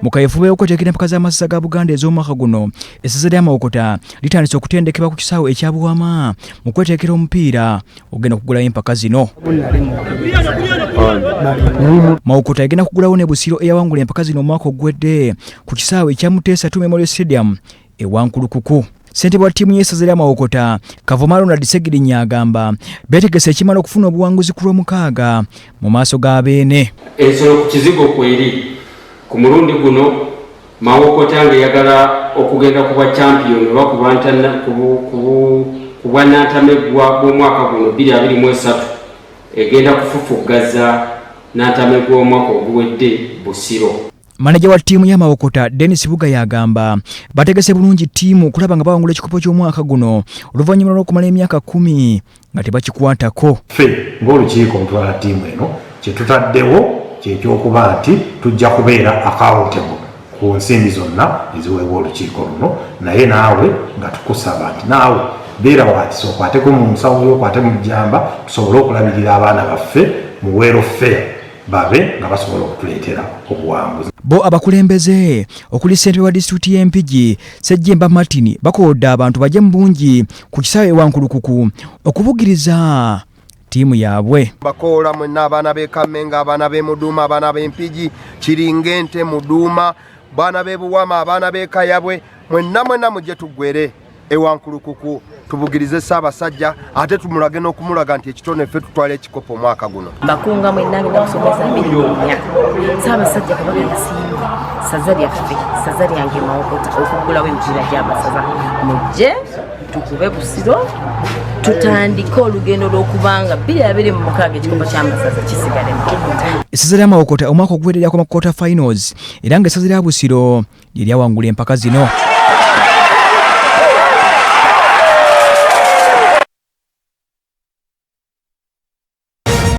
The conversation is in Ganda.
Mu kaweefube w'okwetegekera empaka z'amasaza ga Buganda ez'omwaka guno, essaza lya Mawokota litandise okutendekebwa ku kisaawe ekya Buwama mu kwetegekera omupiira ogenda okugulawo empaka zino. Mawokota egenda kugulawo ne Busiro eyawangula empaka zino omwaka oguwedde ku kisaawe ekya Muteesa II Memorial Stadium e Wankulukuku. Ssentebe wa ttiimu y'essaza lya Mawokota, Kavuma Ronald Ssegirinya agamba beetegese ekimala okufuna obuwanguzi ku Lwomukaaga mu maaso ga Beene. Ensolo ku kizigo kweri ku mulundi guno Mawokota ng'eyagala okugenda ku bwa champiyoni oba ku bwa nantameggwa bw'omwaka guno 2023 egenda kufufuggaza nantameggwa omwaka oguwedde Busiro. Maneja wa ttiimu ya Mawokota Dennis Bugaya agamba bategese bulungi ttiimu okulaba nga bawangula ekikopo ky'omwaka guno oluvannyuma lw'okumala emyaka 10 nga tebakikwatako. Ffe ng'olukiiko olutwala ttiimu eno kye tutaddewo ky'ekyokuba nti tujja kubeera accountable ku nsimbi zonna eziweebwa olukiiko luno, naye naawe nga tukusaba nti naawe beera wakisa okwateko mu nsawo yo okwate mu jjamba tusobole okulabirira abaana baffe mu welfare babe nga basobola okutuleetera obuwanguzi. Bo abakulembeze okuli ssentebe wa disitulikiti y'e Mpigi Ssejjemba Martin bakoowodde abantu bajje mu bungi ku kisaawe e Wankulukuku okubugiriza ttiimu yaabwe. Bakoola mwenna abaana b'e Kammengo, abaana b'e Muduuma, abaana b'e Mpigi, Kiringente, Muduuma, baana b'e Buwama, abaana b'e Kayabwe, mwenna mwenna mujje tuggwere e Wankulukuku tubugirize Ssaabasajja ate tumulage n'okumulaga nti ekitone ffe tutwala ekikopo omwaka guno. Mbakunga mwenna ngenda kusomesa 24. Ssaabasajja Kabaka yasiimye ssaza lyaffe, ssaza lyange Mawokota okuggulawo emipiira gy'amasaza. Mujje tukube Busiro tutandike olugendo lw'okubanga 2026 ekikopo ky'amasaza kisigale Mawokota. Essaza lya Mawokota omwaka oguwedde lyakoma ku quarter finals era ng'essaza lya Busiro lye lyawangula empaka zino.